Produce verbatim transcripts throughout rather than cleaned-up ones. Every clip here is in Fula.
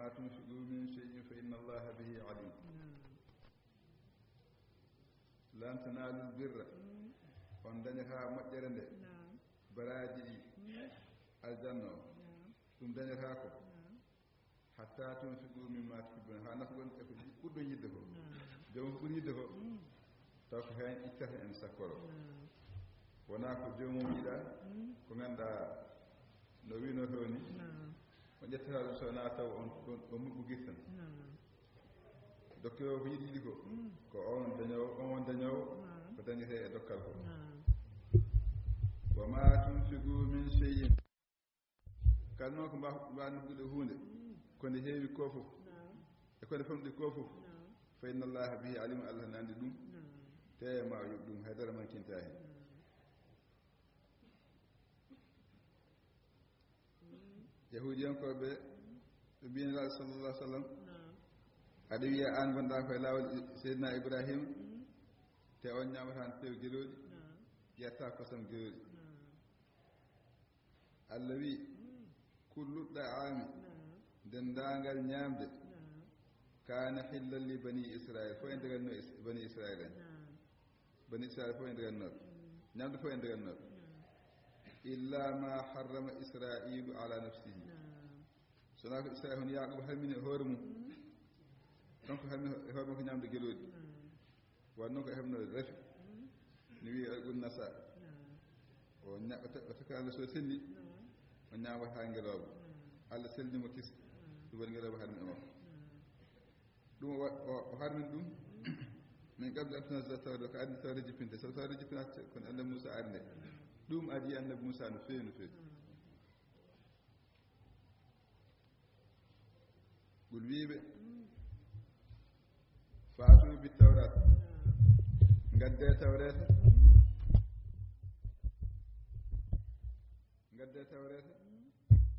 وما تنفقوا من شيء فإن الله به عليم. نعم. لن تنالوا البر. مم. On dañataa moƴƴere nde. نعم. Baraaji ɗi. مم. Aljanna o. نعم. Ɗum dañataa ko. نعم. حتى تنفقوا مما تحبون. Haa nafqon e ko ɓurɗon yiɗde ko. نعم. Joom ko ɓuri yiɗde ko. مم. Taw ko heen ittata en sakkoro. نعم. Wonaa ko joomum yiɗa, مم. Ko ngannduɗaa no wiino tooni. نعم. O ƴettata ɗum so wonaa taw on, on, on muɓɓugir tan. نعم. Dokke o ko yiɗi yiɗi ko. مم. Ko on dañoowo, on won dañoowo, نعم. Ko dañetee e dokkal ko. نعم. وما تنفقوا من شيء. Kala noon ko mba-, mbaa noddude huunde, مم. Ko nde heewi ko fof. نعم. E ko nde famɗi ko fof. نعم. فإن الله به عليم, Allah ne anndi ɗum. نعم. Te ma yoɓ ɗum, hay dara mankintaa heen. نعم. مم. Yahuudiyankooɓe ɓe mbiyi Nelaaɗo sallallahu alaihi wasallam, نعم. Aɗa wiya aan ngonɗaa ko e laawol I-, Seydina Ibrahima, مم. Te on ñaamataa tew gelooɗi, نعم. Ƴetta kosam gelooɗi. نعم. Allah wi, مم. كل الطعام, نعم. Denndaangal ñaamde, نعم. كان حلا لبني إسرائيل, fof e daganno Is-, Bani Israayiila en. نعم. Bani Israayiila fof e daganno. مم. Ñaamde fof e daganno. نعم. إلا ما حرم إسرائيل على نفسه. نعم. So wonaa ko Israayiila hono Yaaquuba harmini e hoore mum. مم. Kanko harmini e hoore makko ñaamde gelooɗi. نعم. Wano ko hebno rafi. Mm. Ni wiye Alqun Nasa. Naam. O ña-, o ta-, o taka Allah so selli. Naam. O ñaamata haa ngelooba. Naam. Allah selli mo kis. Naam. Ɗum waɗi ngelooba harmi e makko. Naam. Ɗum o wa-, o, o harmin ɗum. Mm. Min qabli an tunzala tawrata, ko adii tawrata jippinde. So tawrata jippinaaka, kono Annabi Muusa ari nde. Naam. Ɗum adii Annabi Muusa no feewi, no feewi. Naam. Ngol wiiɓe, "Faatu bi tawrat." Ngaddee tawreeta. Ngaddee tawreeta.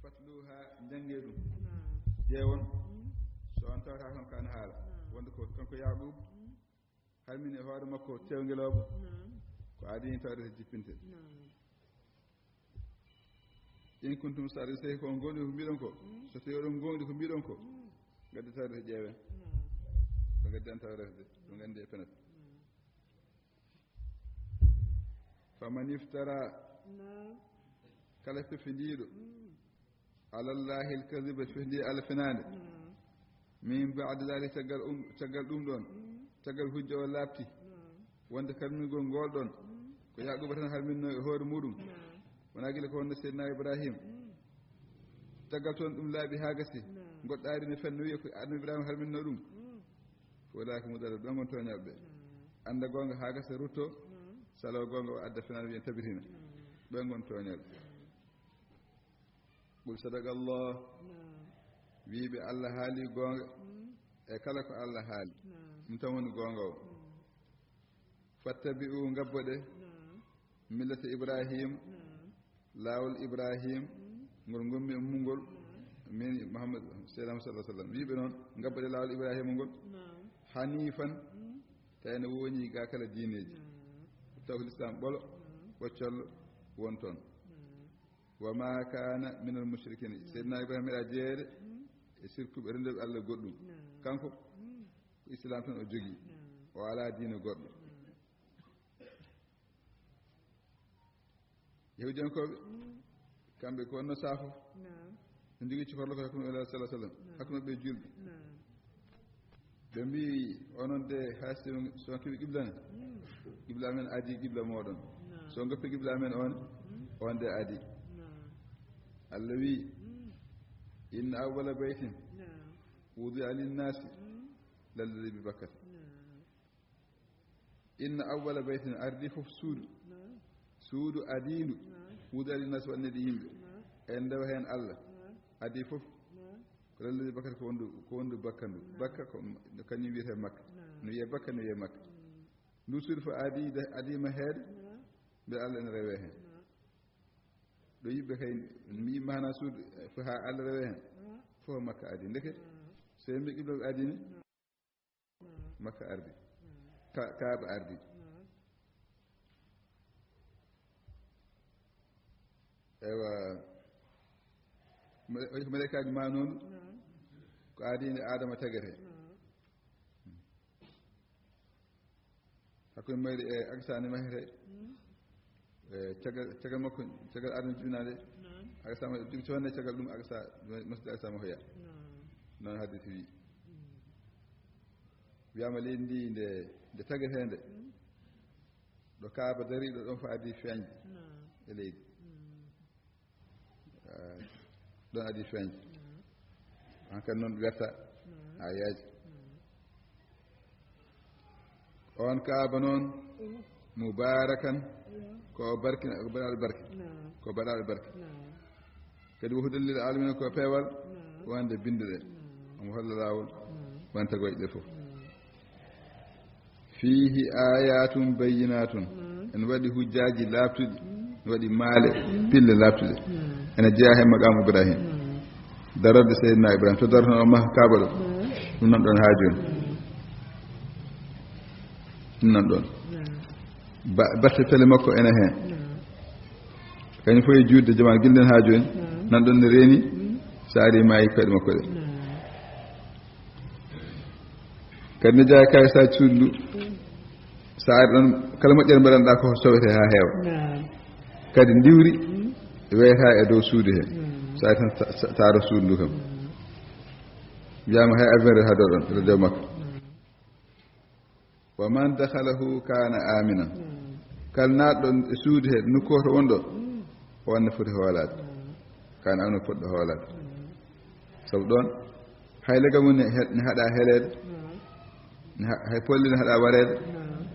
Fatluha, njanngee ɗum. Ƴeewon. So on tawata kon kan haala. Wonde ko kanko Yaaquub. Harmini e hoore makko tewngelooba. Naam. Ko adii tawreeta jippinte. Naam. In kuntum sadiqin, so tawi ko on goonɗi ko mbiɗon ko. Mm. So tawi oɗon goonɗi ko mbiɗon ko. Mm. Ngadde tawreeta ƴeewen. Naam. Ɓe ngaddi an tawreeta de. Ɓe nganndi e penat. Naam. Faman iftara. Naam. Kala fefindiiɗo. Mm. Alallahi alkaziba, fefndi Allah fenaande. Naam. Min ba'di dhalika, caggal um, caggal ɗum ɗon. Mm. Caggal hujja o laaɓti. Naam. Wonde karmingol ngol ɗon. Mm. Ko Yaaquuba tan harminno e hoore muɗum. Naam. Wonaa gila ko wonno Seydina Ibrahim. Mm. Caggal toon ɗum laaɓi haa gasi. Naam. Goɗɗaari ne fenno wiya ko Annabi Ibrahima harminno ɗum. Mm. Ko wonaa ko mudara, ɓe ngon tooñaaɓe. Naam. Annda goonga haa gasa rutto. Naam. Salo goonga o adda fenaande wiya tabitina. Naam. Ɓe ngon tooñaaɓe. Naam. Qul sadaqallah. Naam. Wiiɓe Allah haali goonga. Mm. E kala ko Allah haali. Naam. Ɗum tan woni goonga o. Mm. Fattabi'u, ngabboɗe. Naam. Millata Ibrahim. Naam. Laawol Ibrahim. Mm. Ngol ngommi e mum ngol. Naam. Min Muhammad sallallahu alaihi wasallam. Wiiɓe noon, ngabboɗe laawol Ibrahim ngol. Naam. Hanifan. Mm. Tawi ne woni ga kala diineeji. Naam. Taw ko Lislaam ɓolo, naam, ɓoccollo won toon. Naam. Wa ma kana minal mushrikin. Naam. Seydina Ibrahima meeɗa jeyeede, mm, e sirkuɓe renndooɓe Allah goɗɗum. Naam. Kanko, mm, ko Islaam tan o jogii. Naam. O alaa diine goɗɗo. Naam. Yahuudiyankooɓe, mm, kamɓe ko wonno saafo. Naam. Ɓe njogii cukallo ko hakkunde Nulaaɗo sallallahu alaihi wasallam. Naam. Hakkunde ɓe julɓe. Naam. Ɓe mbii, "Onon de, hay so, so on keɓii qibla ne, mm, qibla men adii qibla mooɗon. Naam. So on ngoppii qibla men on, mm, on de adii." Naam. Allah wii, mm, "Inna awwala baytin, naam, wudi'a linnaasi, mm, lalladhi bi Bakkata." Naam. Inna awwala baytin, ardii fof suudu. Naam. Suudu adiindu. Naam. Wudi'a linnaasi, waɗaneede yimɓe. Naam. En ndewa heen Allah. Naam. Adii fof. Naam. Ko lalladhi Bakkata, ko wondu, ko wondu Bakka ndu. Naam. Bakka ko, no kañum wiyetee Makka. Naam. No wiyee Bakka, no wiyee Makka. Mm. Ndu suudu fof adii, de, adiima heede. Naam. Mbe Allah ene rewee heen. Naam. Ɗo yimɓe kay mbii maanaa suudu, eh, fof haa Allah rewee heen. Naam. Fof Makka adii. Ndeke, naam, so en mbii qibla adii ni, naam. Makka ardi. Ka-, Kaaba ardi. Eywa. Male-, ko maleykaaji maanooɗi. Naam. Ko Aadi nde Aadama tagete. Hakkunde mayri e Aqsa nde mahete. E caggal, caggal makko, caggal Aadama jibinaade. Aqsa ma, duuɓi capanɗe nayi caggal ɗum Aqsa, masjid Aqsa ma hoya. Noon hadis wi. Wiyama leydi ndi nde, nde tagetende. Ɗo Kaaba dari ɗo, ɗon fa adi feeñde e leydi. Ah, ɗon adi feeñde. Hankadi noon werta ayaaji. On Kaaba noon, mubarakan, ko barkina, ko baɗaaɗo barke. Ko baɗaaɗo barke. Kadi wo hudan lil alamina, ko peewal wonande binduɗe. Omo holla laawol wonande tagoyɗe ɗe fof. Fiihi ayatum bayyinatun. Ene waɗi hujjaaji laaɓtuɗi, ene waɗi maale, pille laaɓtuɗe. Ene jeyaa he maqaamu Ibrahim. Darorde Seydina Ibrahim, to darotoo o maha Kaaba ɗo. Ɗum nan ɗon haa jooni. Ɗum nan ɗon. Ba-, batte pele makko ene heen. Kañum fof e juutde jamaanu gilɗen haa jooni. Nan ɗon ne reeni, so ari maayi koyɗe makko ɗe. Kadi ne jeyaa kay saaji suudu ndu. So ari ɗon, kala moƴƴere mbaɗanɗaa ko sowete haa heewa. Kadi ndiwri weyata e dow suudu he. So ari tan ta-, ta-, taaro suudu ndu kam. Wiyama hay avion reta dow ɗon, reta dow makko. Wa man dakhalahu kana aminan. Kala naatɗo e suudu he, nokku to wonɗo, o wonde foti hoolaade. Kana amna poɗɗo hoolaade. Sabu ɗon, hay leggal mum ne he-, ne haɗa heleede, ne ha-, hay polli ne haɗa wareede,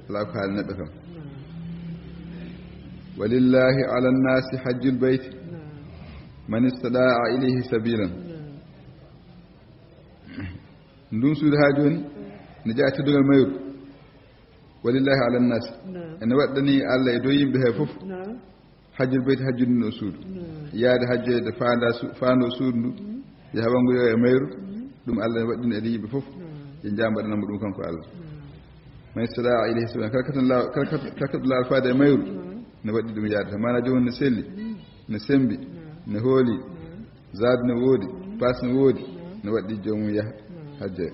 alaa ko haali neɗɗo kam. Walillahi ala nnasi hajjul bayti man istadaa ilayhi sabilan. Ndun suudu haa jooni ne jeyaa teddungal mayru. Walillahi ala nnasi. Ene waɗɗani Allah e dow yimɓe he fof. Hajjul bayti, hajjude ɗum ɗo suudu. Yaade hajjoyde faanda su-, faando suudu ndu, yaha wanngoyo e mayru, ɗum Allah ne waɗɗini e yimɓe fof. Yo njaam waɗanamo ɗum kanko Allah. Man istadaa ilayhi sabilan, kala kaɗɗo laaw-, kala kaɗɗo, kala kaɗɗo laaw faade e mayru, ne waɗɗi ɗum yaade. Maanaa joomum ne selli, ne sembi, ne hooli, zaad ne woodi, paas ne woodi, ne waɗɗi joomum yaha hajjoya.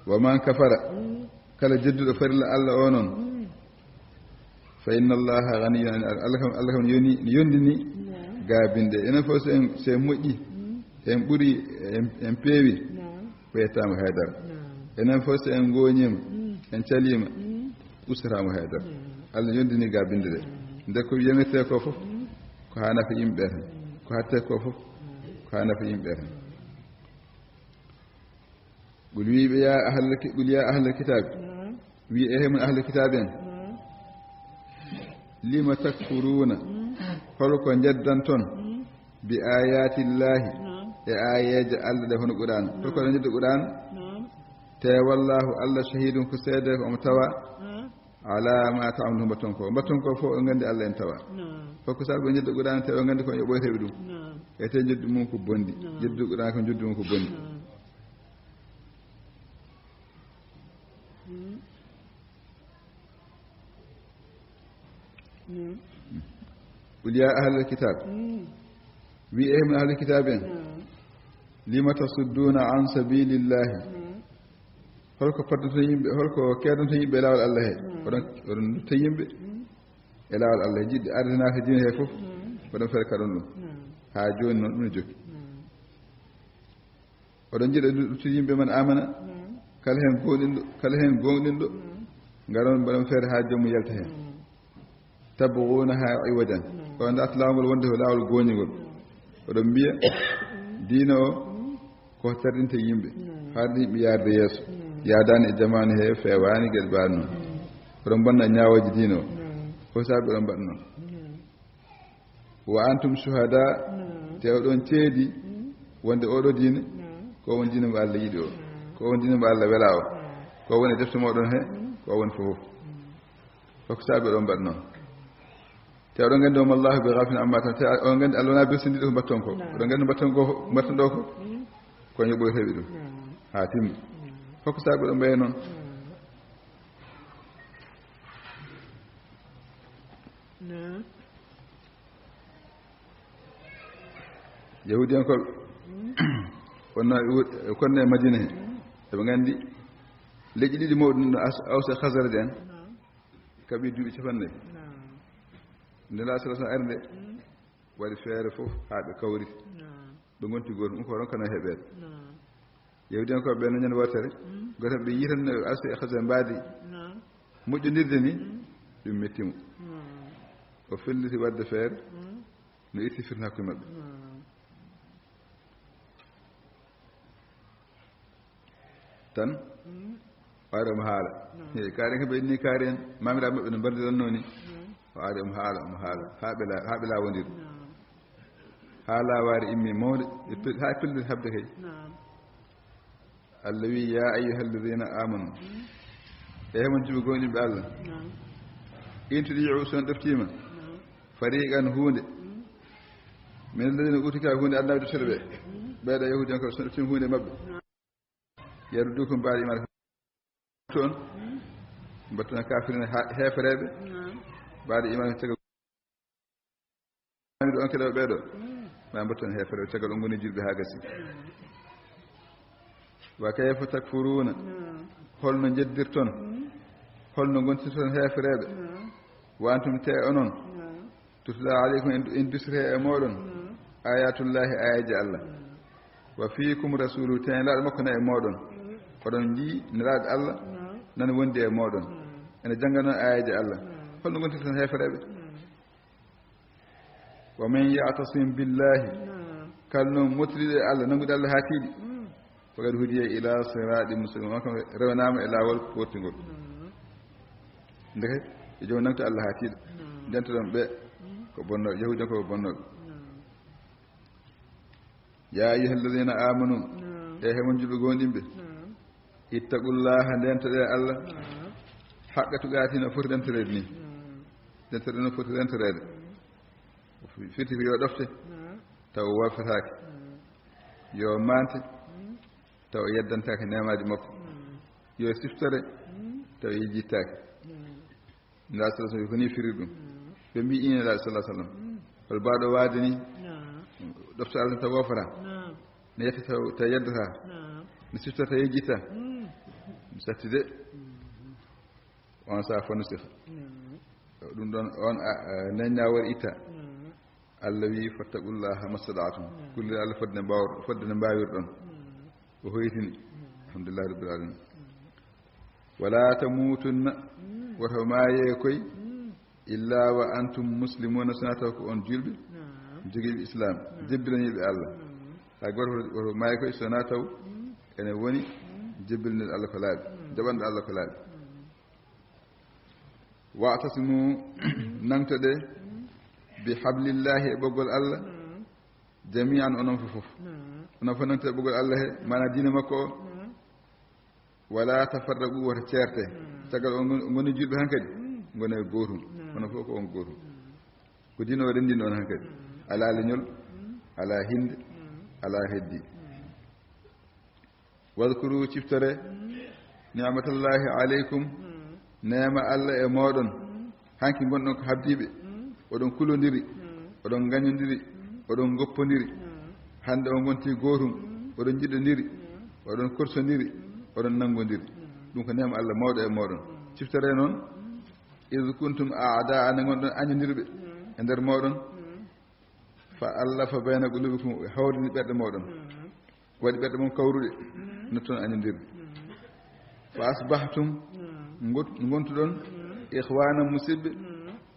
Wa man kafara, kala jedduɗo farilla Allah o noon, fa inna Allaha ganiyyun anil, Allah kam, Allah kam yoni, yondini gaabinde. Enen fof so en, so en moƴƴi, en ɓuri, en, en peewi, o yettaama haydara. Enen fof so en ngooñiima, en caliima, ustataama haydara. Allah yondini gaabinde de. Nde ko yemirtee ko fof, ko haa nafa yimɓe ɓe tan. Ko hattee ko fof, ko haa nafa yimɓe ɓe tan. Qul, wiiɓe, ya ahlal ki-, qul ya ahlal kitaabi. Wi, e hemon ahlal kitaabi en. Lima takfuruuna. Hol ko njeddanton? Bi ayatillahi. E ayeeje Allah ɗe hono Qur'an. Hol ko ɗon njeddi Qur'an? Te wallahu Allah shahidun ko seede ko omo tawa. Ala ma ta'malun mbatton ko. Mbatton ko fof o nganndi Allah en tawa. Hol ko sabu njeddi Qur'an te o nganndi ko yoɓoyta ɓe ɗum. E te njeddi mum ko bondi. Njeddi Qur'an ko njeddi mum ko bondi. Qul ya ahlal kitab. Wi, e hemon ahlal kitab en. Lima tasudduna an sabilillahi. Hol ko paddoton yimɓe, hol ko keedonton yimɓe e laawol Allah he? Oɗon, oɗon dutta yimɓe e laawol Allah he, jiɗde arde naata diine he fof. Oɗon fere kaɗon ɗum. Haa jooni noon ɗum ne jokki. Oɗon njiɗa ɗuttude yimɓe man amana. Kala heen gooɗinɗo, kala heen gooɗinɗo, ngaron mbaɗon feere haa joom mum yalta heen. Tabghunaha iwajan. On ndaarta laawol ngol wonde ko laawol gooñingol. Oɗon mbiya, diina o ko tardinte yimɓe, haade yimɓe yaarde yeeso. Yaadaani e jamaanu he, feewaani geɗe mbaaɗe noon. Oɗon mbonna ñaawooji diina o. Ko saabi oɗon mbaɗa noon? Wa antum shuhada, te oɗon ceedi wonde oɗo diine, ko won diine mo Allah yiɗi o, ko won diine mo Allah wela o, ko woni e defte moɗon he, ko woni fof. Hol ko saabi oɗon mbaɗa noon? Te oɗon nganndi, wa mallahu bi ghafilin amma ta'malun, te oɗon nganndi Allah wonaa bersindiiɗo ko mbatton ko. Oɗon nganndi mbatton ko, mbatton ɗo ko, ko yoɓoyta ɓe ɗum. Haa timmi. Hol ko saabi oɗon mbaɗa noon? Yahuudiyankooɓe, Kono, kono e Madina he, eɓe nganndi leƴƴi ɗiɗi mawɗi no Aus e Khazraj en, kaɓi duuɓi capanɗe nayi. Nde la sallallahu alayhi wa sallam ari nde, waɗi feere fof haa ɓe kawri. Ɓe ngonti gooto, ɗum ko ronkano heɓeede. Yahudiyankooɓe ɓe no ñande wootere, gooto ɓe yitan Aus e Khazraj mbaadi moƴƴondirde ni, ɗum metti mo. O felliti waɗde feere, no itti firti hakkunde maɓɓe. Tan, o ari omo haala. He, kaari en kam ɓe inni kaari en, maamiraaɓe maɓɓe no mbardiranno ni. O ari omo haala, omo haala, haa ɓe la-, haa ɓe laawondiri. Haa laawaare immi mawde, e pe-, haa pelliti haɓde kay. Allah wi, "Ya ayyuhal ladhina amanu." E hemon juɓe gomɗinɓe Allah. "In tuti'u, so on ɗoftiima, fariqan huunde, min alladhina utul kitaba, huunde adnaaɓe deftere ɓe." Ɓeeɗo Yahudiyankoɓe, so on ɗoftiima huunde maɓɓe, yaruddukum ba'da iman, toon, mbattana kafirin ha-, heefereɓe, ba'da iman, tagal on kadi ɓeeɗo, ma mbattana heefereɓe, tagal on ngoni julɓe ha gasi. Wa kayfa takfuruna, holno jeddirton, holno gontirton heefereɓe, wa antum, te onon, tutla alaykum, en, en dusrete e moɗon, ayatullahi, ayaji Allah. Wa fiikum rasulu, te nelaaɗo makko na e moɗon. Oɗon njii nelaaɗo Allah nan wondi e moɗon. Ene jannga noon ayaji Allah. Holno ngontirton heefereɓe? Wa man ya'tasim billahi, kala noon mottiriɗo e Allah, nanngude Allah haa tiiɗi, faqad hudiya ila siratin mustaqim, on kam rewnama e laawol pottingol. Ndeke, e joom nangto Allah haa tiiɗa. Ndentoɗon ɓe ko bonno, Yahudiyankoɓe ko bonnooɓe. Ya ayyuhal ladhina amanu, e hemon juɓe gomɗinɓe, ittaqullaha, ndentoɗe Allah, haqqa tuqaati, no foti rentoreede ni. Ndentoɗe no foti rentoreede. Firti ko yo ɗofte, taw o wafetaake. Yo mante, taw o yeddantaake neemaaji makko. Yo siftore, taw o yejjittaake. Nda sallallahu alayhi wa sallam ko ni firi ɗum. Ɓe mbi ine nda sallallahu alayhi wa sallam. Hol baaɗo waade ni? Ɗoftaade taw wofata. Ne yetta taw, taw yeddata. Ne sifta taw yejjita. Ɗum satti de. On sa fo no sifa. Ɗum ɗon on, a, a, neñña wari itta. Allah wi, "Fattaqullaha mastata'tum." Kullon Allah fodde no mbaaw-, fodde no mbaawirɗon. O hoytini. Alhamdulillahi rabbil alamin. "Wala tamutunna," woto maaye koy, "illa wa antum muslimuna," sona taw ko on julɓe, jogiiɓe islam, jebbilaniiɓe Allah. Hay goto woto, woto maaye koy sona taw ene woni jebbilaniiɗo Allah ko laaɓi, jaɓanɗo Allah ko laaɓi. "Wa'tasimu," nangtoɗe, "bi hablillahi," e ɓoggol Allah, "jami'an," onon fof fof. Onon fof nangtoɗe ɓoggol Allah he, maana diine makko o. "Wala tafarraqu," woto ceerte. Caggal on ngoni, ngoni julɓe hankadi, ngone gootum. Onon fof ko on gootum. Ko diine o renndini on hankadi. Alaa leñol, alaa hinnde, alaa heddi. "Wadhkuru," ciftore, "ni'matallahi alaykum," neema Allah e mooɗon. Hanki ngonɗon ko habdiiɓe, oɗon kulondiri, oɗon ngañondiri, oɗon ngoppondiri. Hannde on ngonti gootum, oɗon njiɗondiri, oɗon korsondiri, oɗon nanngondiri. Ɗum ko neema Allah mawɗo e mooɗon. Ciftore noon, "Iz kuntum a'da'an," ngonɗon añondirɓe e nder mooɗon. "Fa allafa bayna qulubikum," o hawrini ɓerɗe mooɗon. Waɗi ɓerɗe mon kawruɗe, notton añondirde. "Fa asbahtum," ngot-, ngontuɗon, "ikhwana," musidɓe,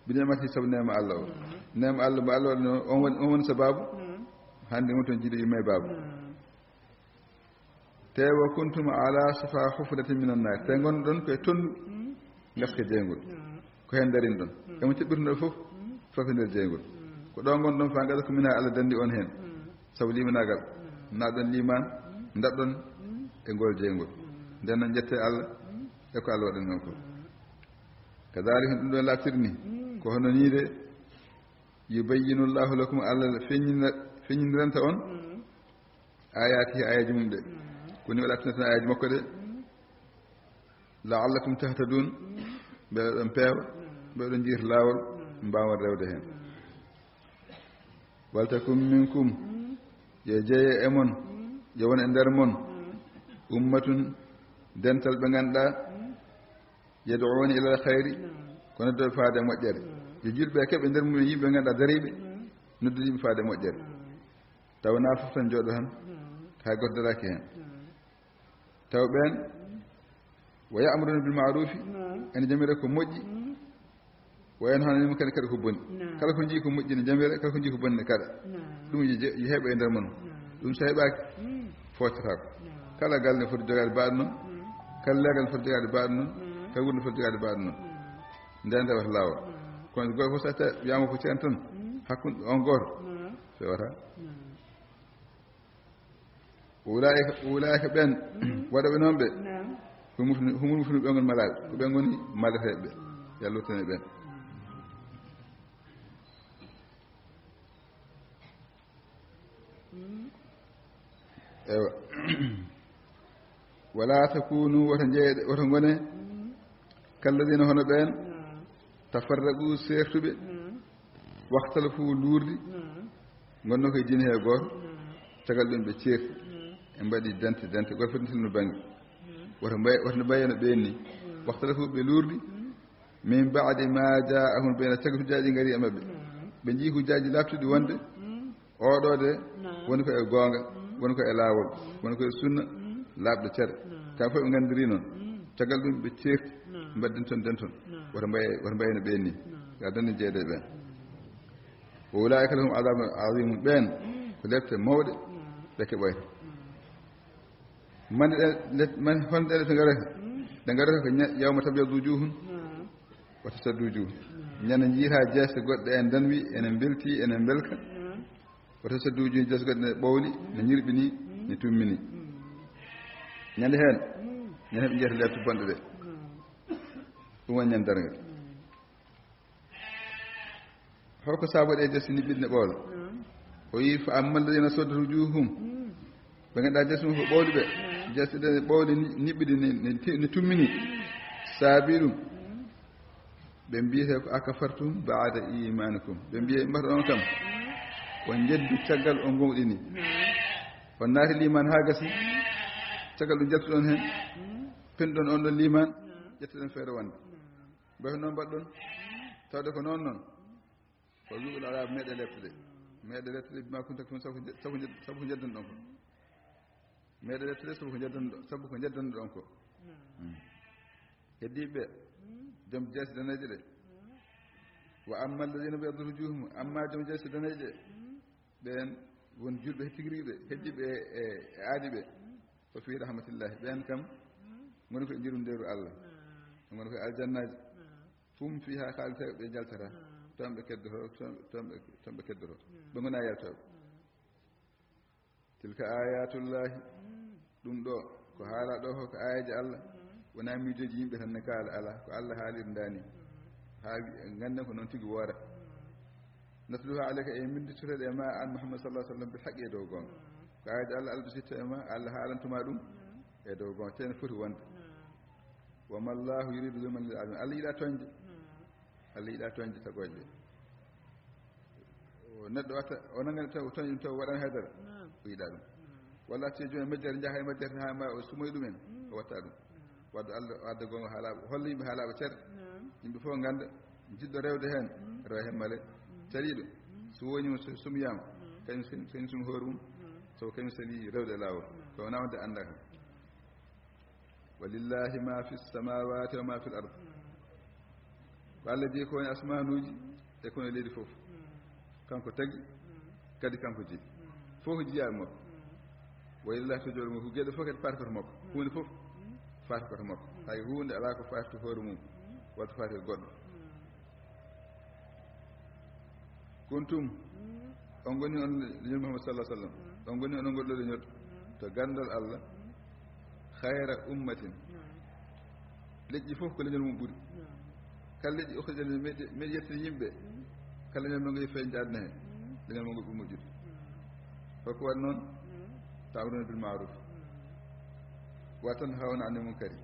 "bi ni'mati," sabu neema Allah o. Neema Allah mo Allah waɗi noon, on woni, on woni sababu. Hannde ngonton jiiɗo yumma e baaba. Te "wa kuntum ala shafa hufratin minan nar," te ngonɗon koye tonndu ngaska jeyngol. Ko heen ndarinɗon. Emo ceɓɓirtuɗon fof, fof e nder jeyngol. Ko ɗo ngonɗon fa ngaska ko mina Allah dandi on heen. Sabu limanaagal. Na ɗon liman, ndaɗɗon e ngol jeyngol. Nden noon ƴette Allah e ko Allah waɗani on ko. Kadhalika ɗum ɗo laaɓtirni. Ko hono nii de, "yubayyinu Allahu lakum," Allah feññina-, feññiniranta on, "ayatihi," ayaji mum ɗe. Ko ni o laaɓtinirta on ayaji makko ɗe. "La'allakum tahtadun," mbele oɗon peewa, mbele oɗon njiyta laawol, mbaawa rewde heen. "Wal takum minkum," yo jeyo e mon, Yo won e nder mon ummatun, dental ɓe ngannduɗaa, yad'uuna ilal khayri, ko noddooɓe faade e moƴƴere. Yo julɓe keɓe nder mum yimɓe ngannduɗaa dariiɓe, noddude yimɓe faade e moƴƴere. Tawa naa fof tan jooɗo tan, hay gooto daraaki heen. Tawa ɓeen, wa ya'muruna bil ma'rufi, ene jamira ko moƴƴi, wa yanhawna anil munkari, kadi ko boni. Kala ko njii ko moƴƴi ne jamira, kala ko njii ko boni ne kaɗa. Ɗum yo je-, yo heɓe e nder mon. Ɗum so heɓaaki, fooccataako. Kala galle ne foti jogaade baaɗo noon, kala leegal ne foti jogaade baaɗo noon, kala wuro ne foti jogaade baaɗo noon. Ndeen tawata laawol. Kono gooto fof so tawi wiyaama ko ceerno tan, hakkunde on gooto, fewata. Ulaa'ika, ulaa'ika ɓeen, waɗooɓe noon ɓe, humul muflihun, humul muflihun ɓe ngoni malaaɓe, ko ɓe ngoni maleteeɓe ɓe. Yo Allah tene ɓeen. Ewa. Wala takunu, wota njeeyɗe, wota ngone, kalladina, hono ɓeen, tafarraqu, seertuɓe, waxtalafu, luurdi, ngonno ko e diine he gooto, caggal ɗum ɓe ceerti, ɓe mbaɗi dente, dente, gooto foti no bannge. Wota mbay-, wota no mbayano ɓeen ni. Waxtalafu, ɓe luurdi, min ba'di ma ja'ahumul bayyinat, caggal hujjaaji ngari e maɓɓe. Ɓe njii hujjaaji laaɓtuɗi wonde oɗo de woni ko e goonga, woni ko e laawol, woni ko e sunna laaɓɗo cere. Kamɓe fof ɓe nganndiri noon. Caggal ɗum ɓe ceerti, mbaɗi denton, denton. Wota mbay-, wota mbayano ɓeen ni. Yo Allah dandu jeeyde ɓeen. Wa ulaa'ika lahum adabun azimun, ɓeen ko lette mawɗe ɓe keɓoyta. Man ɗe, let-, man, hol ɗe lette ngarata? Ɗe ngarata ko ña-, yawma tabyaddu wujuhun wa taswaddu wujuh. Ñande njiita jeese goɗɗe en danwi, ene mbelti, ene mbelka. Wa taswaddu wujuh, jeese goɗɗe ne ɓowli, ne ñirɓini, ne tummini. Ñande heen, ñande heen ɓe njiyata lette bonɗe ɗe. Ɗum woni ñande darngal. Holko saabo ɗe jeese niɓɓiɗi ne ɓowla? O wi, fa amma alladina swaddat wujuhuhum. Ɓe ngannduɗaa jeese mum ko ɓowli ɓe. Jeese ɗe ɓowli ni-, niɓɓiɗi ni, ni ti-, ni tummini. Saabi ɗum. Ɓe mbiyete ko akafartum ba'da imanikum. Ɓe mbiye mbaɗa on kam. On jeddi caggal on gomɗini. On naati liman haa gasi. Caggal ɗum jettuɗon heen. Penɗon on ɗon liman. Ƴettuɗon feere wonde. Mbaɗi noon mbaɗɗon, tawde ko noon noon. O wi, "Wala, meeɗe lettude. Meeɗe lettude, bima kuntum takfurun, sabu ko nje-, sabu ko nje-, sabu ko njeddanɗon ko. Meeɗe lettude, sabu ko njeddanɗo-, sabu ko njeddanɗon ko." Heddiiɓe ɓe, joom jeese daneeje ɗe. Wa amma alladina biyaddat wujuhum, amma joom jeese daneeje ɗe, ɓeen won julɓe tigi rigi ɓe, heddiiɓe e, e, e aadi ɓe. Fa fi rahmatillahi, ɓeen kam ngoni ko e njirwindeeru Allah. Ɓe ngoni ko e aljannaaji. Hum fiha khalidun, ɓe njaltata. Toon ɓe keddoto, toon, toon ɓe, toon ɓe keddoto. Ɓe ngonaa yaltooɓe. Tilka ayatullahi, ɗum ɗo ko haala ɗo ko, ko aayeeje Allah. Wonaa miijooji yimɓe tan ne kaala, alaa, ko Allah haaliri ndaa ni. Haa wi-, ngannden ko noon tigi woora. Natluha alayka, en mbinnditoto ɗe e ma an Muhammad sallallahu alaihi wasallam bil haqqi, e dow goonga. Ko aayeeje Allah, Allah dusitto e ma, Allah haalantuma ɗum e dow goonga, tee no foti wonde. Wa mallahu yuridu zulman lil alamin. Allah yiɗaa tooñde. Allah yiɗaa tooñde tagooje ɗe. O neɗɗo watta, o nangani taw, o tooñi ɗum taw, o waɗaani haydara. O yiɗaa ɗum. Walla acce jooni majjere, njaha e majjere haa ma o sumoy ɗumen, o watta ɗum. Wadde Allah, wadde goonga haalaaɓe, holla yimɓe haalaaɓe cere. Yimɓe fof ngannda, jiɗɗo rewde heen, rewa heen male. Caliiɗo, so woni mo, so sumiyaama, kañum seni, kañum sumi hoore mum, sabu kañum sali rewde e laawol. Kono wonaa wonde anndaa kam. Walillahi ma fi samawati wa ma fil ard. Ko Allah jogii ko woni asmaanuuji e ko woni leydi fof. Kanko tagi, kadi kanko jeyi. Fof ko jiyaaɓe makko. Wa ilallahi turja'ul umur, ko geɗe fof kadi faati ko to makko. Huunde fof faati ko to makko. Hay huunde alaa ko faati to hoore mum, walla to faati ko goɗɗo. Kuntum, on ngoni on leñol Muhammad sallallahu alaihi wasallam. On ngoni on ngol ɗo leñol to ganndal Allah. Khayra ummatin. Leƴƴi fof ko leñol mum ɓuri. Kala leƴƴi ukhrijat lin-nas, meɗi, meɗi yettude yimɓe. Kala leñol mo ngol feeñde aduna he, leñol mo ngol ɓuri moƴƴude. Holko waɗi noon? Ta'muruna bil ma'ruf wa tanhawna anil munkari.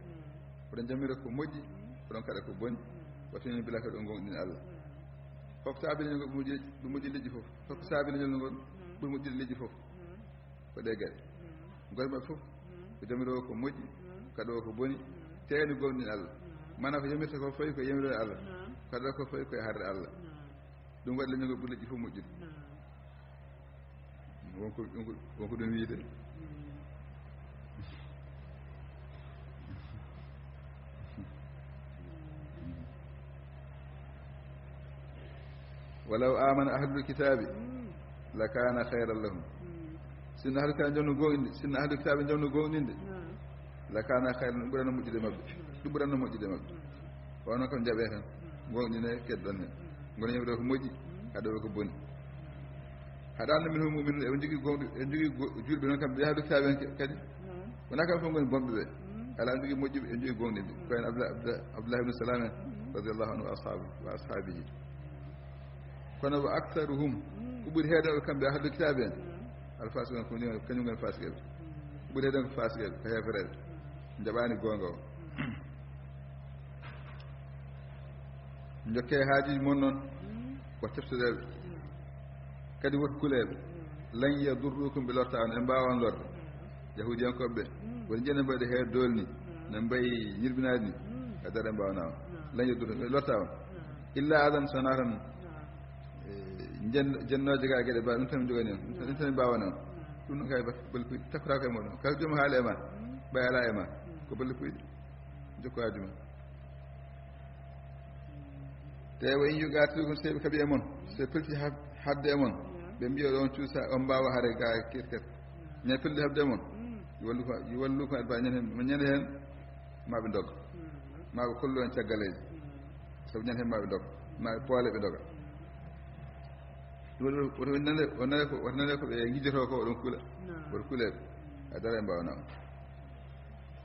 Oɗon jamira ko moƴƴi, oɗon kaɗa ko boni. Wa tu'minuna billahi, kadi oɗon gomɗina Allah. Holko saabi leñol ngol ɓuri moƴƴi, ɓuri moƴƴi leƴƴi fof? Holko saabi leñol ngol ɓuri moƴƴude leƴƴi fof? Ko ɗe geɗe. Goto maɓɓe fof ko jamiroowo ko moƴƴi, kaɗoowo ko boni, teeni gomɗin Allah. Maanaam ko yamirta ko fawi ko yamiroore Allah, kaɗoowo ko fawi ko e harde Allah. Ɗum waɗi leñol ngol ɓuri leƴƴi fof moƴƴude. Wonko, wonko, wonko ɗum wiyde. Walaw amana ahlul kitabi lakana khayran lahum. Sinno ahlul kitabi jomno gomɗinde, sinno ahlul kitabi jomno gomɗinde, lakana khayran, ɗum ɓuranno moƴƴude maɓɓe. Ɗum ɓuranno moƴƴude maɓɓe. Kono kam jaɓe tan, gomɗine, keddon hen. Ngona yimɓe ko moƴƴi, haɗo ko boni. Haɗa anna minhum mu'minun, eɓe jogii gomɗi, eɓe jogii go-, julɓe noon kamɓe, ɓe ahlul kitabi en ke-, kadi. Wonaa kamɓe fof ngoni bonɓe ɓe. Alaa, eɓe jogii moƴƴuɓe, eɓe jogii gomɗinɓe. Ko en Abdullah, Abdullah, Abdullah ibn Salam en, radiyallahu anhu wa ashabu, wa ashabihi. Kono wa aktharuhum, ko ɓuri heedooɓe kamɓe ahlul kitabi en, al fasiqun, ko ni, kañum ngoni fasiqeɓe. Ko ɓuri heedooɓe ko fasiqeɓe, ko heefereɓe. Njaɓaani goonga o. Njokkee haajuuji mon noon, ko teftoreeɓe. Kadi woto kuleeɓe. Lan yadurrukum, ɓe lorta on, ɓe mbaawa on lorde. Yahuudiyankooɓe ɓe, woto njiyane mbayde hee doolni, no mbayi ñirbinaade ni. Ka dara ɓe mbaawana on. Lan yadurrukum, ɓe lorta on. Illa adan, so wonaa tan, eh, jen-, jennooje gaa geɗe ba, ɗum tan mi jogani on. Ɗum tan, ɗum tan mi mbaawana on. Ɗum noon kay bal-, balkuy takkotaako e muɗum. Kala joom haala e ma, ɓay alaa e ma. Ko balkuyɗe. Jokko haaju ma. Te wa in yuqatilukum, so ɓe kaɓi e mon, so ɓe pelti ha-, haɓde e mon, ɓe mbiya ɗon cuusa, on mbaawa hare ga kirket. Ñande pelti haɓde e mon, yuwallukum, yuwallukum adbara, ñande heen, ñande heen, ma ɓe ndogga. Ma ɓe kollu en caggaleeje. Sabu ñande heen ma ɓe ndogga. Ma ɓe poole ɓe ndogga. Ɗum waɗi woto nane, o nane ko, woto nane ko ɓe ngijjotoo ko, oɗon kula. Woto kulee ɓe. A dara e mbaawa naam.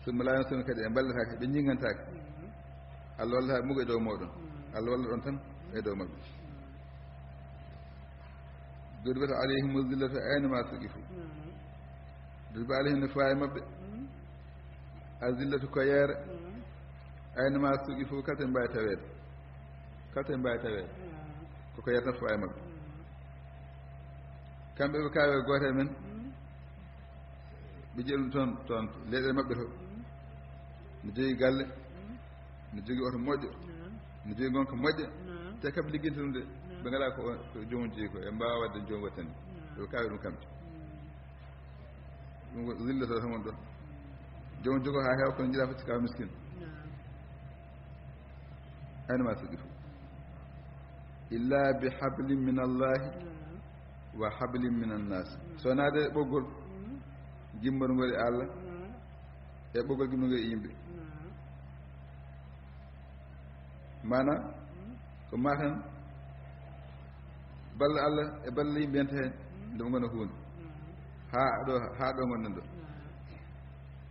Summa laa yunsaruun, kadi ɓe mballataake, ɓe ñiŋantaake. Allah wallata mugo e dow mooɗon. Allah walla ɗon tan e dow maɓɓe. Duribat alayhimu zillatu ayna ma suqifu. Duribat alayhim, no fawa e maɓɓe. A zillatu, ko yeere. Ayna ma suqifu, kala to ɓe mbaawi taweede. Kala to ɓe mbaawi taweede. Ko ko yeere tan fawa e maɓɓe. Kamɓe ɓe kaawe gooto e men. Ɓe jeyi ɗum toon, toon leyɗeele maɓɓe to. No jogii galle, no jogii oto moƴƴo, no jogii ngonka moƴƴa, te kamɓe ligginta ɗum de, ɓe ngalaa ko, ko joomum jogii ko, ɓe mbaawa waɗde joomum waɗtani. Ɓe kaawi ɗum kamɓe. Ɗum ko zilla to tan woni ɗon. Joomum jogoo haa heewa, kono njiɗaa fof cika miskin. Ayna ma suqifu. Illa bi hablin min Allahi wa hablin min annas. So wonaa de ɓoggol gimmorngol e Allah, e ɓoggol gimmorngol e yimɓe. Maana, ko ma tan, balla Allah e balla yimɓe yanta heen, nde ɓe ngona huunde. Haa ɗo, haa ɗo ngonɗen ɗo.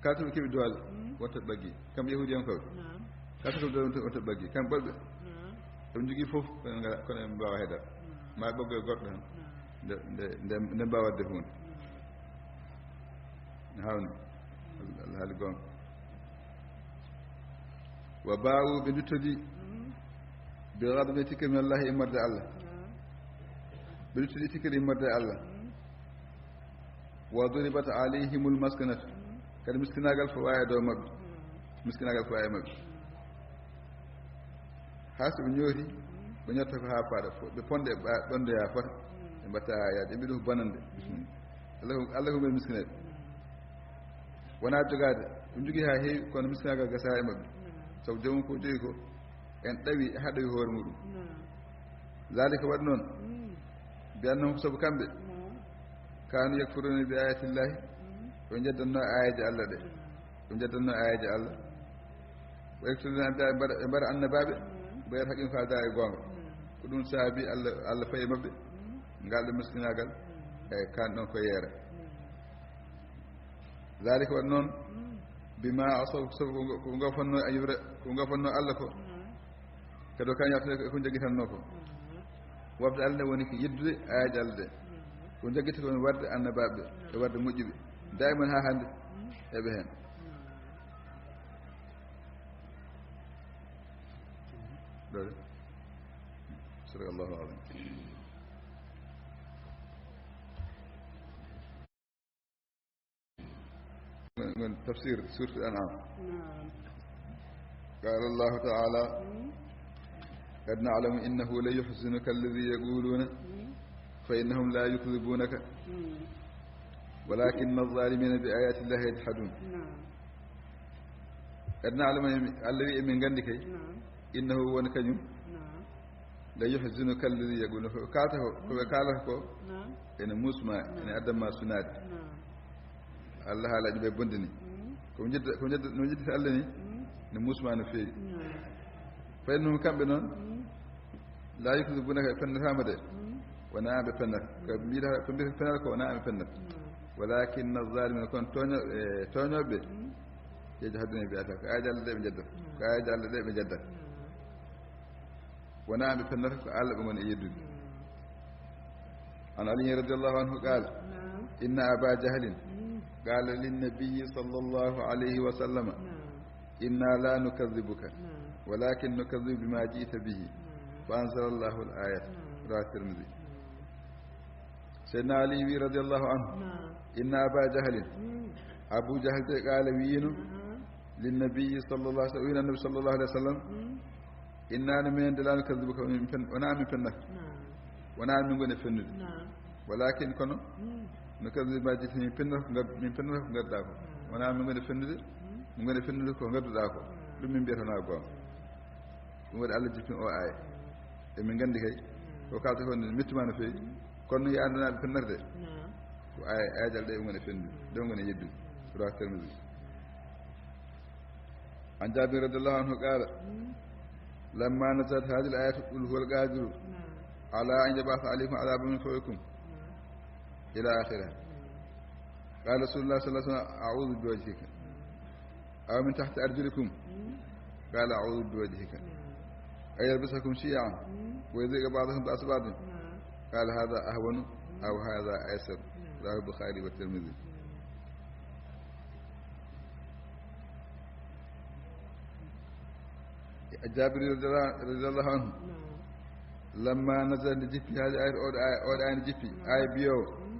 Kala to ɓe keɓi doole, wonta ɓe ɓaggii. Kamɓe yahuudiyankooɓe. Kala to ɓe doole, wonta ɓe ɓaggii. Kamɓe goɗɓe. Eɓe njogii fof, kono ngala, kono ɓe mbaawa heedal. Ma ɓe ɓoggoya goɗɗo tan. Nde, nde, nde, nde mbaawa waɗde huunde. Hawni. Allah haali goonga. Wa baa'u, ɓe nduttodi. Bi ghadabin, tikkere min Allah, immorde Allah. Ɓe nduttodi tikkere immorde Allah. Wa duribat alayhimul maskanatu. Kadi miskinaagal fawa e dow maɓɓe. Miskinaagal fawa e maɓɓe. Haa so ɓe ñooti, ɓe ñotta ko haa faaɗa, fo-, ɓe ponda e ɓa-, ɓanndu haa fota, ɓe mbatta haa yaade, ɓe mbiya ɗum ko bonannde. Bismillah. Allah ko, Allah ko ɓe miskineeɓe. Wonaa jogaade, ɓe njogii haa heewi, kono miskinaagal gasaa e maɓɓe. Sabu joomum ko jogii ko, en ɗawi, haa ɗawi hoore muɗum. Zalika, waɗi noon, bi annahum, sabu kamɓe, kaanu yakfuruuna bi ayatillahi, ɓe njeddanno aayeeje Allah ɗe. Ɓe njeddanno aayeeje Allah. Wa yaqtuluuna anbiyaa, ɓe mbaɗa, ɓe mbaɗa annabaaɓe, ɓe wiyata haqqin faada e goonga. Ko ɗum saabi Allah, Allah fayi e maɓɓe, ngal ɗo miskinaagal, e kan ɗon ko yeere. Zalika, waɗi noon, bima asaw, sabu ko ngo, ko ngo fonnoo, a yura, ko ngo fonnoo Allah ko. Kadi o kan yaltata ko, ko jaggitanno ko. Wafde Allah nde woni ko yeddude aayeeje Allah ɗe. Ko jaggitta ko woni warde annabaaɓe ɓe, e warde moƴƴuɓe. Daiman haa hannde, eɓe heen. Ɗo de. Sadaqallahu al-azim. من تفسير سورة الأنعام. نعم. قال الله تعالى: مم. قد نعلم إنه ليحزنك الذي يقولون، مم. فإنهم لا يكذبونك، مم. ولكن الظالمين بآيات الله يجحدون. نعم. قد نعلم، Allah wi emin nganndi kay, نعم. إنه won kañum, نعم. ليحزنك الذي يقولون, ko kaalata ko, ko ɓe kaalata ko, نعم. Ene muusma, نعم. Ene addanma sunaade. نعم. Allah haala ɗum ɓe bonde ni. مم. Ko njedda, ko njedda, no njeddata Allah ni, مم. Ne muusma no feewi. نعم. فإنهم kamɓe noon, مم. لا يكذبونك, ɓe pennataama de. مم. Wonaa ɓe pennata. Ko mbiyata, ko mbiyata pennata ko wonaa ɓe pennata. نعم. ولكن الظالمين, kono tooño-, e, tooñooɓe, مم. يجحدون بآياتك, ko aayeeje Allah ɗe ɓe njedda. نعم. Ko aayeeje Allah ɗe ɓe njedda. نعم. Wonaa ɓe pennata, ko Allah ɓe ngoni e yeddude. نعم. عن علي رضي الله عنه قال: نعم. إن أبا جهل مم. قال للنبي صلى الله عليه وسلم: نعم. إنا لا نكذبك، نعم. ولكن نكذب بما جئت به. نعم. فأنزل الله الآية. نعم. رواه الترمذي. نعم. Seydina Ali wi, radiyallahu anhu, نعم. إن أبا جهل, مم. Abu Jahal de, قال, wiino, نعم. للنبي صلى الله عليه وسلم, wiino Annabi sallallahu alayhi wa sallam, مم. إنا, no minen de, لا نكذبك, min pen-, wonaa min pennata. نعم. Wonaa min ngoni e fennude. نعم. ولكن, kono, مم. نكذب بما جئت, min pennata ko ngar-, min pennata ko ngadduɗaa ko. نعم. Wonaa min ngoni e fennude, مم. Min ngoni e fennude ko ngadduɗaa ko. نعم. Ɗum min mbiyata wonaa goonga. Ɗum waɗi Allah jippini o aaya. Emin nganndi kay, ko kaalata ko ne mettimaa no feewi. Kono yo anndu wonaa ɓe pennata de. نعم. Ko aaya, aayeeje Allah ɗe ɓe ngoni e fennude, ɗe ɓe ngoni e yeddude. رواه الترمذي. عن جابر رضي الله عنه قال: لما نزلت هذه الآية: قل هو القادر على أن يبعث عليكم عذابا من فوقكم، إلى آخرها. قال رسول الله صلى الله عليه وسلم: أعوذ بوجهك، أو من تحت أرجلكم؟ قال: أعوذ بوجهك. أن يلبسكم شيعا ويذيق بعضكم بأس بعض. قال: هذا أهون أو هذا أيسر. رواه البخاري والترمذي. Jaabir radiyallahu anhu, نعم. لما نزلت, nde jippi, هذه الآية, oɗo aaya, oɗo aaya nde jippi, نعم. Aaya biyoowo: مم.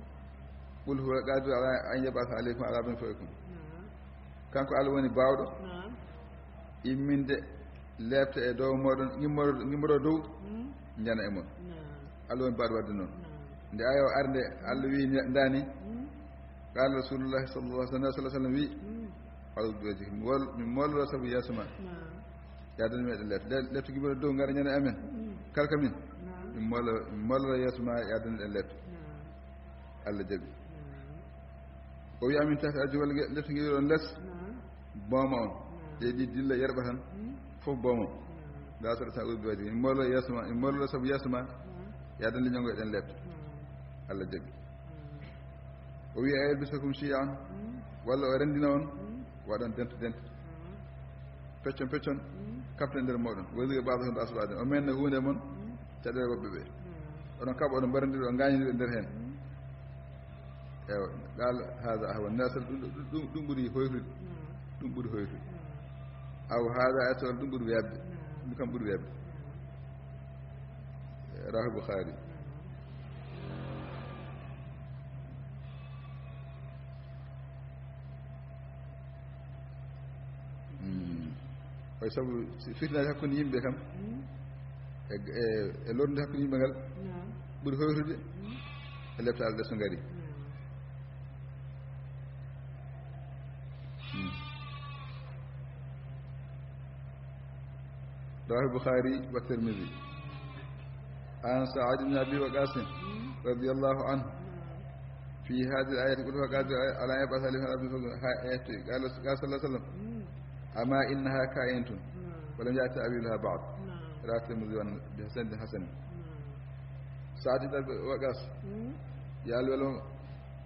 قل هو القادر على أن يبعث عليكم عذابا من فوقكم. نعم. Kanko Allah woni baawɗo, نعم. Imminde leeɓte e dow mooɗon, ngimmoro, ngimmoro dow, مم. Njana e mon. نعم. Allah woni baawɗo waɗde noon. نعم. Nde aaya o ari nde, Allah wi, nde, ndaani, مم. قال رسول الله صلى الله عليه وسلم, wi, مم. أعوذ بوجهك, mi wol-, mi mollo sabu yeeso ma. نعم. Yo a dandu min e ɗen leeɓte. Le-, leeɓte ngimmoro dow ngara njana e amen. مم. Kalka min. نعم. Mi mollo, mi mollo yeeso ma, yo a dandu ɗen leeɓte. نعم. Allah jaɓi. نعم. O wi, أو من تحت أرجلكم, walla nge-, leeɓte ngimmoro ɗon les. نعم. Booma on. نعم. Ɗe ɗi dilla yerɓa tan, مم. Fof booma. نعم. Nda saɗa sa uwi baaji. Mi mollo yeeso ma, mi mollo sabu yeeso ma. نعم. Yo a dandu leñol ngol e ɗen leeɓte. نعم. Allah jaɓi. نعم. O wi, أن يلبسكم شيعا, مم. Walla o renndina on, مم. Waɗon dento dento. نعم. Peccon peccon, مم. Kaften nder mooɗon. ويذيق بعضكم بأس بعض. O menna huunde mon, مم. Caɗeele woɓɓe ɓe. نعم. Oɗon kaɓa, oɗon mbarondira, oɗon ngaañondira e nder heen. مم. Ewa, قال هذا أهون. Nda saɗa ɗum, ɗum, ɗum, ɗum ɓuri hoytude. نعم. Ɗum ɓuri hoytude. نعم. أو هذا أيسر, ɗum ɓuri weeɓde. نعم. Ɗum kam ɓuri weeɓde. نعم. رواه البخاري. نعم. Hmm. Oy sabu si fitnaaji hakkunde yimɓe kam, hmm, e, e, e lornde hakkunde yimɓe ngal, naam, ɓuri hoytude, hmm, e leptaade ɗe so ngari. Naam. Hmm. رواه البخاري والترمذي. عن سعد بن أبي وقاص رضي الله عنه في هذه الآية: قل هو القادر على أن يبعث عليكم عذابا من فوقكم. قال، قال صلى الله عليه وسلم: أما إنها كائنة ولم يأت تأويلها بعد. رواه الترمذي بسند حسن. Saad ibn Abi Waqaas, yo Allah welo mo,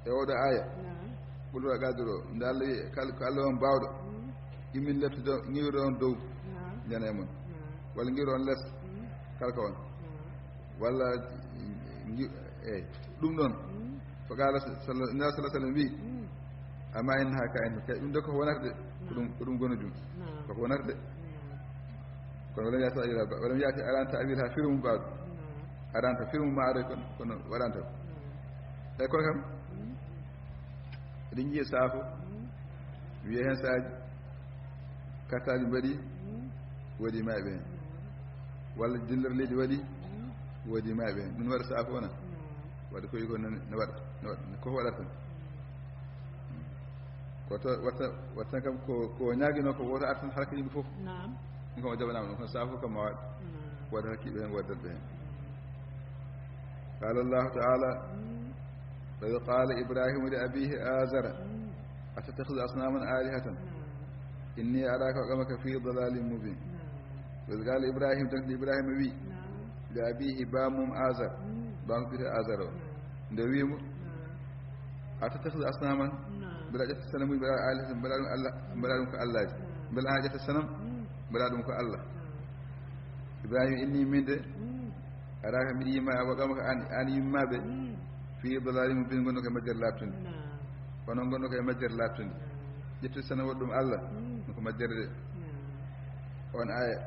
e oɗo aaya. Naam. Qul huwa qaadir o. Nde Allah wi, kal-, ko Allah on baawɗo. Mm. Immin leptude, ngiwre on dow. Naam. Njana e mon. Naam. Walla ngiwre on les. Mm. Kalka on. Naam. Walla ngi-, eyi, ɗum ɗon. Mm. Fa qaala sa-, salla-, Nabi sallallahu alayhi wa sallam wi, mm, amma innaha kaa'inatun. Kay ɗum de ko wonata de. Ko ɗum, naam, ko ɗum gonɗum. Naam. Koko wonata de. Naam. Kono walam ya'ti ta'wiiluha ba-, walam ya'ti, aranta ta'wiiluha, firimu baawɗo. Naam. Aranta firimu ma aroy kono, kono waɗanta. Naam. Eyi kono kam, mm, eɗen njiya saafo, mm, Wiye heen saaji, kartaaji mbaɗi, woodi maaɓe heen. Walla dillere leydi waɗi, woodi maaɓe heen. Ɗum waɗa saafo wona? Waɗa koyi ko no, no waɗa, no waɗa, ko waɗata tan. Ko to, watta, watta kam ko, ko ñaaginoo ko woto artan harka yimɓe fof. Naam. Ɗum kam o jaɓanaama ɗum, kono saafo kam ma waɗ. Naam. Waɗa hakkiiɓe heen, waɗa darɓe heen. قال الله تعالى: وإذ قال إبراهيم لأبيه آزر أتتخذ أصناما آلهة إني أراك وقومك في ضلال مبين. وإذ قال إبراهيم, tan Ibrahima wi, لأبيه, baamum Azar, baamum biyetee Azar o, nde wi mo, أتتخذ أصناما, mbela ƴetta sanamuuji, mbela آلهة, mbela ɗum Allah, mbela ɗum ko Allaji, mbela a ƴetta sanam, mbela ɗum ko Allah. Ibrahima inni, min de, أراك, miɗo yii ma, وقومك, an, an yummaɓe, في ضلال مبين, ngonno ko e majjere laaɓtunde. Onon ngonno ko e majjere laaɓtunde. Ƴettude sanam waɗa ɗum Allah, ko majjere de. On aya,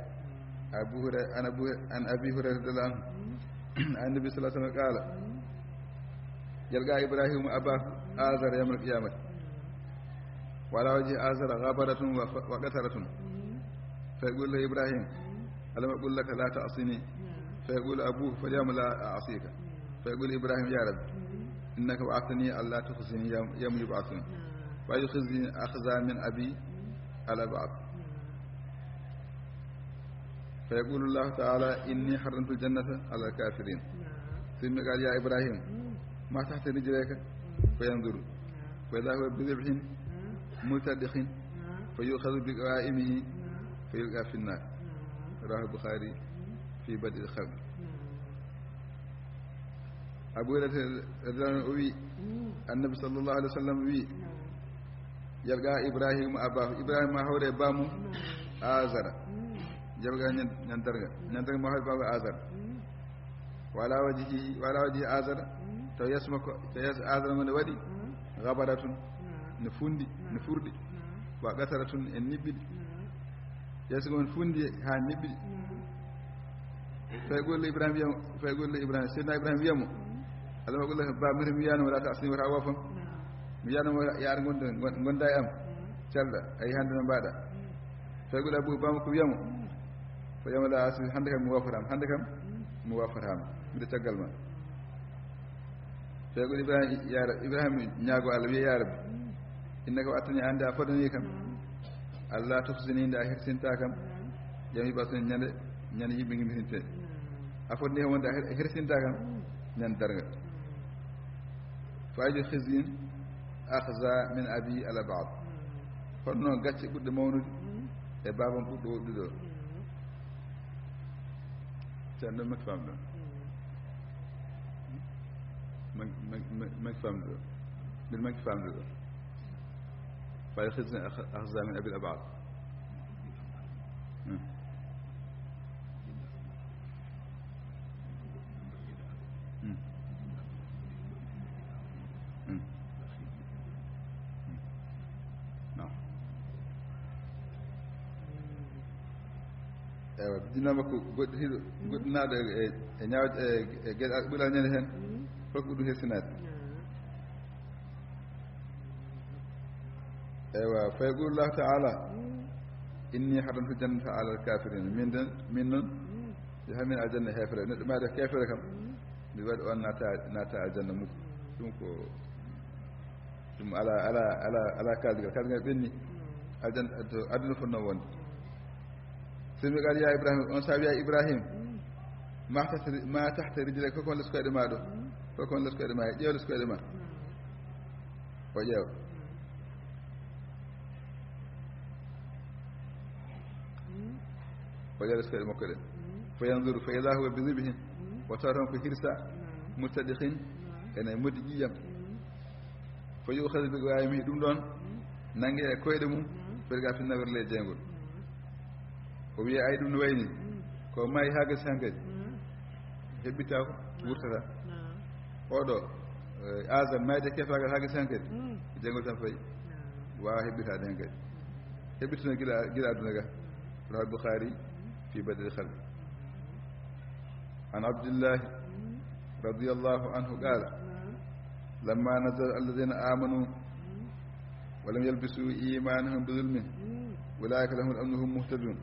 Abu Hurayra, an Abu, an Abi Hurayra radiyallahu anhu, an Nabi sallallahu alaihi wasallam qala: يلقى إبراهيم أباه آزر يوم القيامة وعلى وجه آزر غبرة وف-، وقترة. فيقول له إبراهيم: ألم أقل لك لا تعصني؟ فيقول أبوه: فاليوم لا أعصيك. فيقول إبراهيم: يا رب، إنك وعدتني ألا تخزني يوم، يوم يبعثون. ويخزي أخزى من أبي على بعض. فيقول الله تعالى: إني حرمت الجنة على الكافرين. ثم قال: يا إبراهيم، ما تحت رجليك؟ فينظر، فإذا هو بذبح ملتدخ، فيؤخذ بقوائمه فيلقى في النار. رواه البخاري في بدء الخلق. Abu Hurairata radiyallahu anhu o wi, Annabi sallallahu alaihi wasallam wi, yalqa Ibrahima abahu, Ibrahima ma hawre bamum Azara. Yalqa ñan, ñan darga, ñan darga ma hawre bamum Azara. Wala wajihi, wala wajihi Azara. Taw yeeso makko, taw yeeso Azara ngon waɗi gabaratun, no fundi, no furɗi. Wa qataratun, e niɓɓiɗi. Yeeso ngon fundi ha niɓɓiɗi. Fay golle Ibrahima wiyamo, fay golle Ibrahima, Seydina Ibrahima wiyamo, Allah ma golle ba, mbiɗa mi wiyano wala ta asni wata wofam. Mi wiyano mo yaar gonda, gon-, gonda e am. Calɗa, ay hande no mbaɗa. Fay golle Abu bamako wiyamo, fa yama la asni, hande kam mi wofata ma, hande kam mi wofata ma. Mbiɗa caggal ma. Fay golle Ibrahima, ya Rab-, Ibrahima ñaago Allah, wiya, ya Rabbi, innaka wa'adtani, an de a fodani kam. Allah tukhzini, de a hersinta kam. Yawma yub'athun, ñande, ñande yimɓe ngimbitinte. A fodani kam wonde a her-, hersinta kam. Ñande darga. Fa ayyu khizyin akhza min abi ala ba'd. Honno gacce ɓurɗe mawnude e baabam ɓurɗo woɗɗude o? Ceerno, manki famde ɗo. Manki, manki, manki, manki famde ɗo. Mbiɗa manki famde ɗo. Fa ayyu khizyin akh-, akhza min abil abad. Hmm. Hmm. Hmm. Hmm. Non. Ewa, jinnaama ko goɗɗo hiɗo, goɗɗinaaɗo e, e, e ñaawde, e, e geɗe ɓurani ñande heen, holko ɓuri ɗum hersinaade? Ewa, fa yaqulu Allahu ta'ala, inni haramtu jannata ala al-kafirin. Min den, min noon, yo hamin aljanna heefere. Neɗɗo maayɗo keefere kam, mi waɗi on naata, naata aljanna mum. Ɗum ko Ɗum ala, ala, ala, ala kaldigal. Kaldigal ɓenni. Aljan-, to aduna fotnoo wonde. So mi qal, ya Ibrahim, on saa wiya, Ibrahim, ma tahta, ma tahta rijlay, ko kon les koyɗe ma ɗo? Ko kon les koyɗe ma? Ƴeew les koyɗe ma. O ƴeewa. O ƴeewa les koyɗe makko ɗe. Fa yanzuru, fa idha huwa bi dhibhin. O tawa toon ko hirsa, muttadikhin, ene moddi ƴiiƴam. Fa yu'khadhu bi qawaimihi, ɗum ɗoon nannge e koyɗe mum, fa yulqa fi nnar, ley jeyngol. O wiya, ay, ɗum no wayni, ko maayi haa gasi hankadi, heɓɓitaako, wurtata. Oɗo, eh, Azar, maayde keefaagal haa gasi hankadi, jeyngol tan fayi. Waawa heɓɓitaade hankadi. Heɓɓitino gila, gila aduna ga. Rawal Bukhari fi Bad'il Khalq. عن عبد الله رضي الله عنه قال: لما نزل الذين آمنوا ولم يلبسوا إيمانهم بظلم أولئك لهم الأمن وهم مهتدون.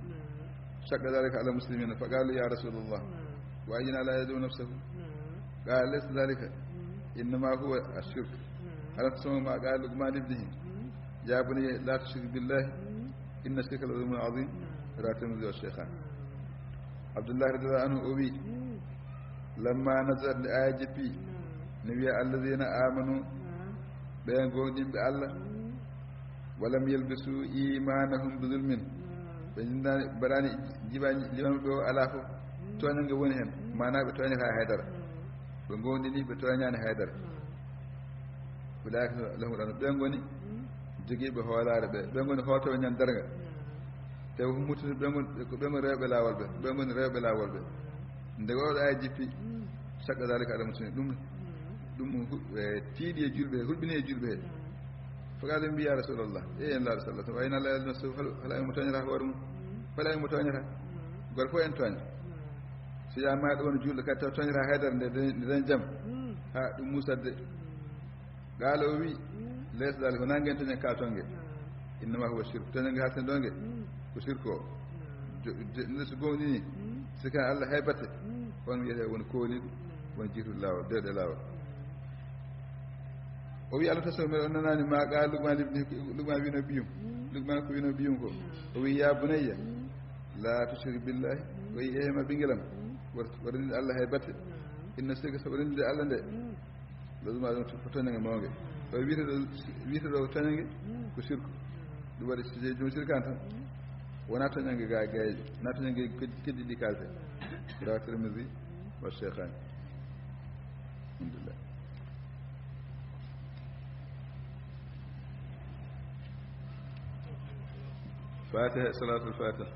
شق ذلك على المسلمين فقالوا: يا رسول الله، وأينا لا يظلم نفسه؟ قال: ليس ذلك، إنما هو الشرك. ألم تسمع ما قال لقمان لابنه: يا بني لا تشرك بالله إن الشرك لظلم عظيم. رواه الترمذي والشيخان. Abdullahi radiyallahu anhu o wi, lamma nazalat, nde aaya jippi, ne wiya: alladina amanu, ɓen gomɗinɓe Allah, walam yalbisu imanahum bi zulmin, ɓe jindani, mbaɗani, jibaji limanɓe o ala fof, tooñange woni hen, mana ɓe tooñata haydara, ɓe gomɗini, ɓe tooñani haydara. Ulaika lahum, ɓen goni jogiiɓe hoolaare ɓe, ɓen goni hootooɓe ñande darnga. Te ko muttudi ɓen goni, ko ɓen goni rewɓe laawol ɓe, ko ɓen goni rewɓe laawol ɓe. Nde oɗo aaya jippi, shaqqa zalika ala muslimin, ɗum, ɗum hu-, e, tiiɗi e julɓe, hulɓini e julɓe he. Faqalu, ɓe mbi, ya Rasulallah, e en Laaɗo sallallahu alaihi wasallam, wa inna la yadlimu, hol, hol en mo tooñata hoore mum? Hol en mo tooñata? Goto fof en tooña. So yaa ma ɗo woni julɗo kadi taw tooñata haydara nde, nde, nde dañ jam. Ha ɗum musat de. Qaala o wi, laysa daalika, wonaa ngeen tooñe kaalton nge. Innama huwa shirk. Tooñe nge haa sen ɗo nge, ko shirk o. Jo-, jo-, nde so gomɗini, si kan Allah hay batte, on wiyete woni kooliɗo, woni jiituɗo laawol, dewɗe laawol. O wi, alam tasma, mbeɗa on nanaani ma qaala Luqman libni, Luqman wino ɓiyum. Luqman ko wino ɓiyum ko. O wi, ya bunayya, la tushrik billahi. O wi, ehe ma ɓingelam, wota, wota renndu Allah hay batte. Inna shirka, sabu renndude Allah nde, la zulmun azim, ko tooñange mawnge. O wiyata ɗo, wiyata ɗo tooñange ko shirku. Ɗum waɗi so joom shirkan tan, wonaa tooñange ga, ga, wonaa tooñange keddi, keddi ɗi kaalte. Rawahu Tirmidhi wa Shaykhani. Alhamdulillah. Fatiha, salatul Fatiha.